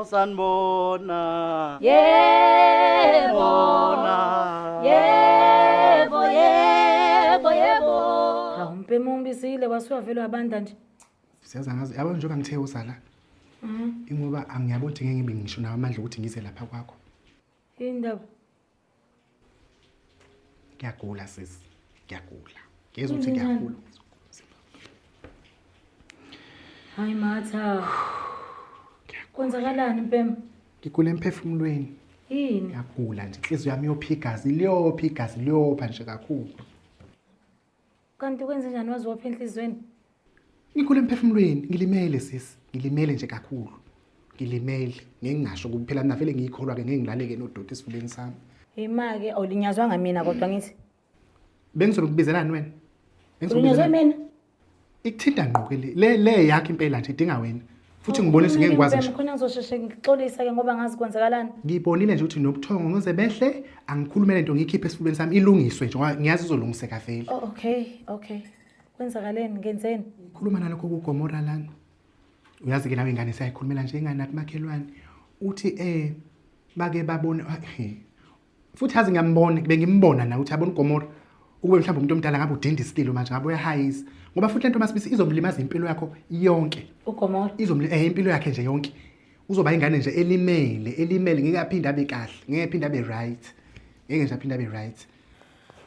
Osanibona. Yebo. Bona. Yebo, yebo, yebo. Hawu mpema umbizile wasuwavele wabanda nje. Siyaza ngazi yabo njengoba ngithe uzala. Ingoba angiyabona ukuthi ngeke ngibe ngisho nawo amandla ukuthi ngize lapha kwakho. Indaba. Ngiyagula sisi. Ngiyagula. Ngiyezwa ukuthi ngiyagula. Hayi Matha. Kwenzakalani mpema? Ngigula emphefumulweni. Yini? Ngiyagula nje. Inhliziyo yami yopha igazi, liyopha igazi, liyopha nje kakhulu. Kanti kwenze njani waze wopha enhliziyweni? Ngigula emphefumulweni, ngilimele sisi. Ngilimele nje kakhulu. Ngilimele. Ngeke ngingasho kuba phela mina vele ngiyikholwa ke ngeke ngilaleke nodoti esifubeni sami. Ima-ke awulinyazwanga mina kodwa ngithi. Bengizobe kubizelani wena? Ulinyazwe Bengizokubizelani? mina? Ikuthinta ngqo ke le. Le le yakho impela nje idinga wena. Futhi ngibone ukuthi ngeke ngikwazi nje. Mpema, Khona ngizosheshe ngixolisa ke ngoba ngazi kwenzakalani. Ngibonile nje ukuthi nobuthongo ngoze behle angikhulume lento ngiyikhiphe esifubeni sami ilungiswe nje ngoba ngiyazi izolungiseka vele. Oh, okay, okay. Kwenzakaleni? Ngenzeni? Khuluma nalokho kuGomora lana. Uyazi ke nawe ingane siyayikhulumela nje ingane nathi makhelwane. Uthi bake babone he. Futhi yazi ngiyambona bengimbona na uthi yabona uGomora ukube mhlawumbe umuntu omdala ngabe udinda isililo manje ngabe uyahayisa ngoba futhi lento masibisi izomlimaza impilo yakho yonke. UGomora. Izomli impilo yakhe nje yonke. Uzoba ingane nje elimele, elimele ngeke aphinde abe kahle, ngeke aphinde abe right. Ngeke nje aphinde abe right.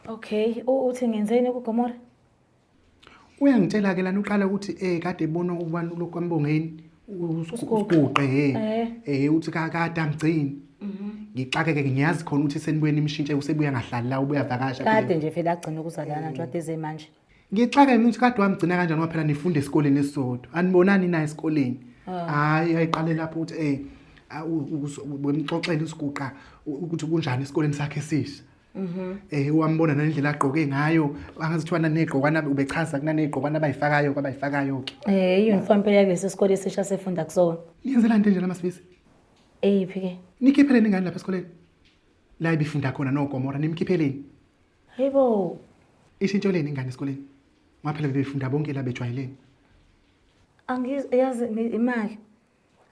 Okay, uthi ngenzeni kuGomora? Uyangitshela ke lana uqala ukuthi kade ebona ubani lokhu kwambongeni usiguqe uthi kade amgcini. Ngixakeke ngiyazi khona ukuthi senibuyeni imshintshe usebuya ngahlali la ubuya vakasha. Kade nje vele agcina ukuzalana nje wadeze manje. Ngixake mina ukuthi kade wamgcina kanjani ngoba phela nifunda esikoleni esisodwa. Anibonani naye esikoleni. Hayi ayiqale lapho ukuthi wemxoxela isiguqa ukuthi kunjani esikoleni sakhe esisha. Wambona nendlela agqoke ngayo angazi kuthiwa nanegqokwana ubechaza kunanegqokwana abayifakayo kwabayifakayo ke. I-uniform phela kulesi sikole esisha sefunda kusona. Niyenzela into enjena masibisi? Eyiphi ke? Nikhipheleni ingane lapha esikoleni? La ibifunda khona noGomora nimkhipheleni. Hayibo. Ishintsheleni ingane esikoleni? Ngoba phela bebefunda bonke la bejwayelene. Angiyazi imali.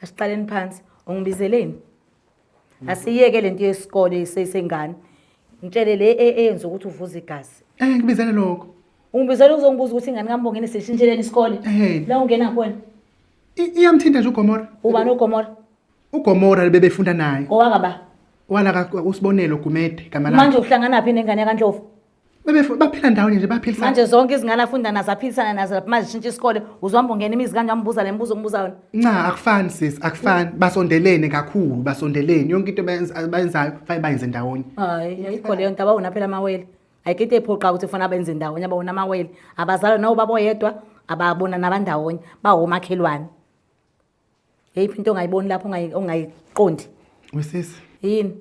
Asiqaleni phansi. Ungibizeleni? Asiyeke lento yesikole sesengane. Ngitshele le eyenza ukuthi uvuze igazi. Ngibizele lokho. Ungibizele uzongibuza ukuthi ingane kaMbongeni sishintsheleni isikole. La ungena khona. Iyamthinta nje uGomora. Ubani uGomora? uGomora bebefunda naye. Owakaba? Wala ka uSibonelo Gumede gama lakhe. Manje uhlangana phi nengane kaNdlovu? Baphila ndawonye nje baphilisana. Manje zonke izingane afunda nazo aphilisana nazo lapha manje shintsha isikole uzohamba ungena imizi kanjani umbuza le mbuzo umbuza yona. Nca akufani sis akufani basondelene kakhulu basondelene yonke into bayenzayo fanele bayenze ndawonye. Hayi ayikho leyo nto abawona phela amawele. Ayikho into ephoqa ukuthi ufuna benze ndawonye abawona amawele. Abazalwa nawo baboyedwa ababona nabandawonye bawomakhelwane. Yeyiphi into ongayiboni lapho ongayiqondi? Wesisi. Yini?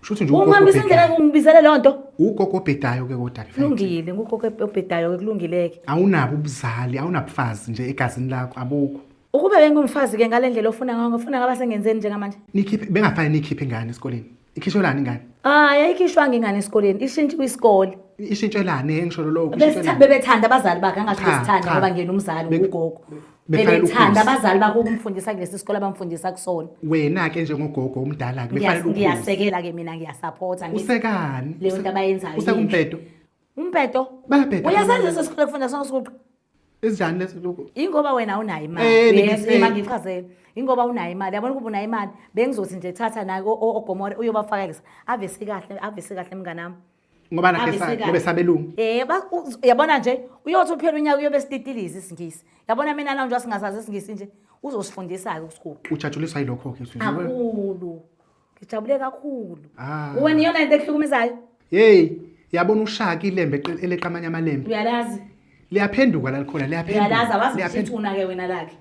Shuthi nje ugogo Ungihambisa indlela obhedayo. ungibizele leyo nto. Ugogo obhedayo ke kodwa ke. Kulungile, ngugogo obhedayo ke kulungileke. Awunabo ubuzali, awunabufazi nje egazini lakho abukho. Ukube bengumfazi ke ngalendlela ofuna ngayo, ngifuna ngaba sengenzeni njengamanje? Nikhiphe bengafanele nikhiphe ingane esikoleni. Ikhishwelani ingane? Hayi, ayikhishwanga ingane esikoleni, ishintshiwe isikole. Ishintshelani engisho lokho? Ishintshelani? Bebethanda abazali bakhe, angasho Cha, besithanda cha. ngoba ngiyena umzali ugogo. Befanele Bebethanda ukhuze. abazali bakhe ukumfundisa kulesi sikole abamfundisa kusona. Wena ke njengogogo omdala ke befanele ukhuze. Ngiyasekela ke mina, ngiyasupporta ngithi Usekani? Leyo nto abayenzayo Useka yinhle. umbhedo? Umbhedo? Bayabheda. Uyasenza leso sikole kufunda sona sikuqha. Ezinjani lezo lokho? Ingoba wena unayo imali. Yes, ima ngichazele. Ingoba unayo imali. Yabona ukuba unayo imali, bengizothi nje thatha nayo oGomora uyobafaka lesa. Ave sikahle, ave sikahle mnganami. Ngoba nakhe Ave sikahle. ngoba esabelungu. Yabona nje uyothi uphela unyaka uyobe sititiliza isiNgisi. Yabona mina la nje singasazi isiNgisi nje uzosifundisa ke uSiguqa. Ujabuliswa yilokho ke uSiguqa. Kakhulu. Ngijabule kakhulu. Wena iyona into ekuhlukumezayo? Hey, yabona ushaka ilembe eleqa amanye amalembe. Uyalazi? Liyaphenduka la likhona, liyaphenduka. Uyalazi awazi Liyaphenduka. ithuna ke wena lakhe.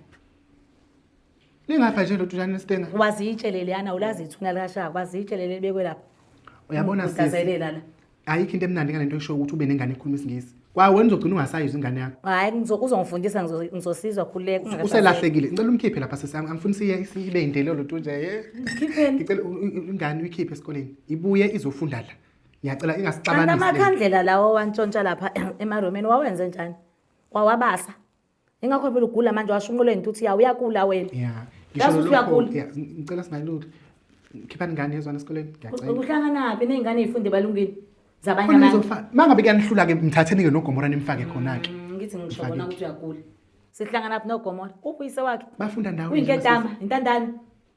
Lingapha nje lo tshani lesitenga. Wazi itshe leliyana, ulazi ithuna likaShaka, wazi itshe leli libekwe lapha. Uyabona sisi. Udazelela la. Ayikho into emnandi ngalento esho ukuthi ube nengane ekhuluma isiNgisi. Kwa wena uzogcina ungasayizwa ingane yakho. Hayi, uzongifundisa, ngizosizwa khululeka, ungakhathazeki. Uselahlekile. Ngicela umkhiphe lapha sisi, angifuni siye ibe indelelo lo nje. Ngikhipheni. Ngicela ingane uyikhiphe esikoleni. Ibuye izofunda la. Ngiyacela ingasixabanisi. Kanti amakhandlela lawo wantshontsha lapha emaromeni wawenze njani? Wawabasa. Ingakho phela ugula manje washunqulwe intuthu yawo, uyakula wena. Yeah. Ngisho Yazi ukuthi lolokho- uyakhula. Yeah, ngicela singayilutho. Khiphani ingane yezwana esikoleni. Ngiyacela. Uhlanganaphi ney'ngane ey'funde ebalungwini zabanye Khona abantu? nizofa. Mangabe kuyanihlula ke mthatheni ke noGomora nimfake khona ke. Ngithi ngisho kona ukuthi uyagula. Sihlanganaphi noGomora? Uphi uyise wakhe? Bafunda ndawonye. nje Uyinketama, intandane.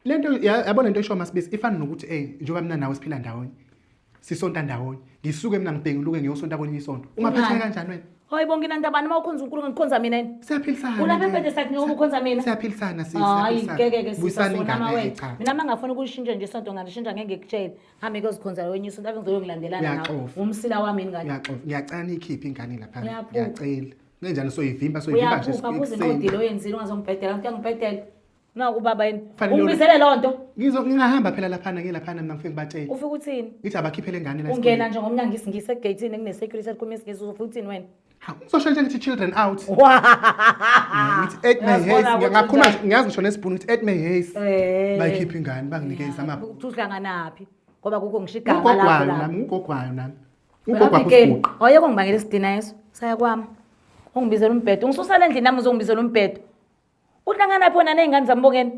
Lento yabona lento esho Masibisi ifana nokuthi njengoba mina nawe siphila ndawonye. Sisonta ndawonye. Ngisuke mina ngibhenguluke ngiyosonta kwelinye isonto. Ungaphatheka kanjani wena? Hayi bonke inantabani uma ukhonza uNkulunkulu ngikhonza mina yini? Siyaphilisana. Ulapha nje. embhede sakhe njengoba ukhonza mina. Siyaphilisana sisi. Hayi siyaphilisana. ngeke ke Buyisana sisasona ingane mawethu. cha. Mina mangafuna ukuyishintsha nje isonto ngalishintsha ngeke ngikutshele. Hambe kuyozikhonza kwenye isonto ave ngizoyongilandelana nawe. Uyaxofa. Umsila wami yini kanti? Ngiyaxofa. Ngiyacela niyikhiphe ingane lapha. Uyaphupha. Ngiyacela. Kungenjani soyivimba soyivimba nje Uyaphupha kuze ekuseni. nodili oyenzile ungazongibhedela kuyangibhedela. Naku ubaba yini? Kufanele Ungibizele loo nto. Ngizo ngingahamba phela laphana ngilaphana mina ngifike ngibatshele. Ufike uthini? Ngithi abakhiphele ingane la. Ungena nje ngomnyango isingisi egeyithini kune-security elikhuluma isingisi uzofika uthini wena? Ha, ngizosho nje ngithi children out. Wa! Ngithi at my Uyazibona haste. ukuthi Ngakhuluma unjani. nje ngiyazi ngisho nesibhunu ngithi at my haste. Eh. Bayikhiphe ingane banginikeze ama. Ukuthi uhlanganaphi? Ngoba kukho ngisho igama Ugogwayo lakho lapho. nami, ugogwayo nami. Wena Ugogwakho Abigail, usiguqa. awuyeke ungibangela isidina yeso. Saya kwami. Ungibizela umbhedo. Ungisusela endlini nami uzongibizela umbhedo. Uhlanganaphi wena ney'ngane zambongeni?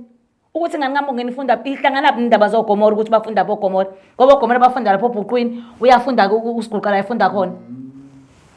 Ukuthi ingane kaMbongeni ifunda ihlanganaphi nendaba zoGomora ukuthi bafunda phi oGomora? Ngoba oGomora bafunda lapho obhuqwini, uyafunda usiguqa la efunda khona.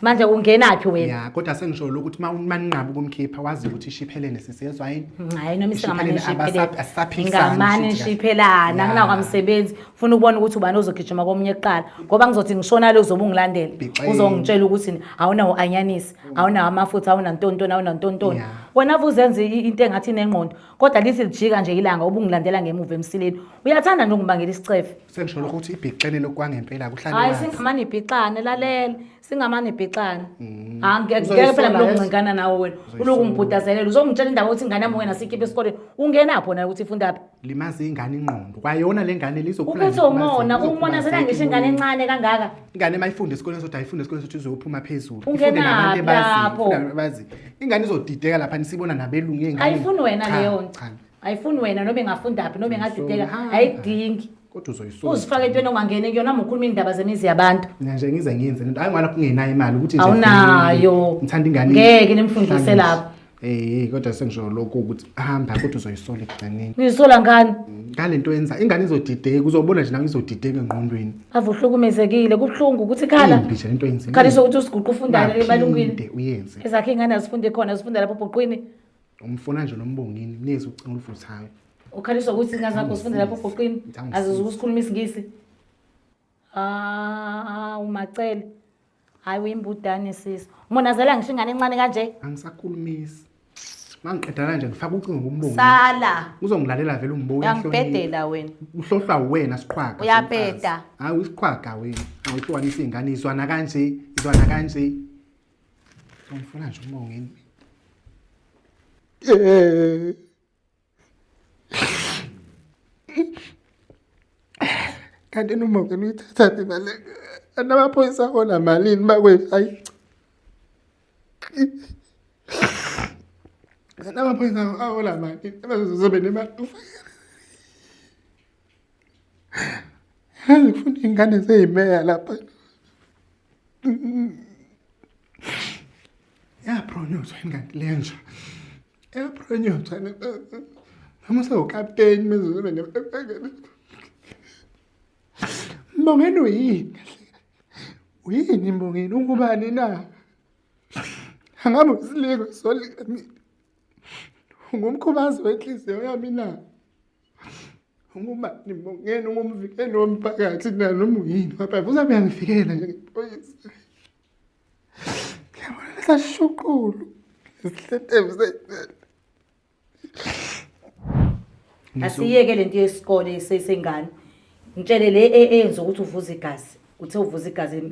Manje ungenaphi wena? Ya, kodwa sengisho lokhu ukuthi maninqaba ukumkhipha wazi ukuthi ishiphelene sisiyezwa yini? Hayi noma isingamane Ishiphelene, ishiphelene. asaphilisani Ingamane shuthi kahle. ishiphelana, Ya. akunakwamsebenzi. Ufuna ukubona ukuthi ubani ozogijima komunye kuqala. Ngoba ngizothi ngishona le uzobe ungilandela. Bhixeni. Uzongitshela ukuthi awunawo anyanisi, awunawo amafutha, awunantontoni, awunantontoni. Ya. Wena ave uzenza into engathi inengqondo, kodwa lithi lijika nje ilanga ubungilandela ngemuva emsileni. Uyathanda nje ukungibangela isicefe. Sengisho lokhu ukuthi ibhixene lokwangempela kuhlale Hayi wazi. singamane ibhixane lalela, singamane ibhixane. Hayi ngeke Uzoyisola phela yezo. ngilokungcinkana nawe wena. Uloku ngibhudazelela uzongitshela indaba ukuthi ingane yami wena sikhiphe esikoleni. Ungenapho na ukuthi ifunda phi? Limaza ingane ingqondo. Kwayona le ngane lizokhula. Ukuthi umona, umona sena ngisho ingane encane kangaka. Ingane mayifunda esikoleni sokuthi ayifunde esikoleni sokuthi izophuma phezulu. Ungenaphi Ifunde nabantu ebaziyo, lapho? ifunde nabantu abaziyo. Ingane izodideka lapha nisibona nabelungu ingane. Ayifuni wena Cha, leyo nto. Cha. Ayifuni wena noma ingafunda phi noma ingadideka, Uzohamba. ayidingi. Kodwa uzoyisola. Uzifake entweni ongangeni kuyona uma ukhuluma indaba zemizi yabantu. Mina nje ngize ngiyenze lento. Hayi ngala kungenayo imali ukuthi nje Awunayo. Ngithanda ingane. Ngeke nimfundise Ihlangane. lapho. Kodwa sengisho lokho ukuthi hamba kodwa uzoyisola ekugcineni. Ngiyisola ngani? Ngalento yenza ingane izodideka uzobona nje nawe izodideka engqondweni. Ave uhlukumezekile, kubuhlungu ukuthi khala. Imbi nje lento yenziwe. Khaliswa ukuthi usiguqa ufundane ebalungwini. Ungaphinde uyenze. Ezakhe ingane azifunde khona, zifunde lapho obhuqwini. Umfuna nje nombongini, mnikeze ucingo oluvuthayo. Ukhaliswa ukuthi ingane zakho zifunde lapho obhuqwini, Angisizi. azizukusikhuluma isingisi. Ah, uMacele. Hayi uyimbudane sisi. Umonazela ngisho ingane encane kanje. Angisakhulumisi. Mangiqedana nje ngifaka ucingo kumbongini. Sala. Uzongilalela vele umbuka Uyangibhedela wena. Uhlohlwa wena siqhwaga. Uyabheda. Hayi usiqhwaga wena. Awuhlukanisa izingane izwana kanje, izwana kanje. Ngifuna nje umbongini. Kanti noma uyithatha imali anamaphoyisa ahola malini bakwethu hayi. Anamaphoyisa ahola malini abazobe nemali Yazi kufuna iy'ngane zeyimeya lapha. Yapronyozwa yini kanti le nja? Yapronyozwa noma usewukapteni meze ube Mbongeni uyini kahle? Uyini Mbongeni ungubani na? Angabe usiliko solika mina. Ungumkhubazi wenhliziyo yami na? Ungubani Mbongeni ungumvikeli womphakathi na noma uyini? Baba uzabe uyangivikela njengephoyisa. Ngiyabona lesashuqulu. Isihletevu sey'cele. Asiyeke lento yesikole sesengane. Ngitshele le eyenza ukuthi uvuze igazi. Uthe uvuze igazi.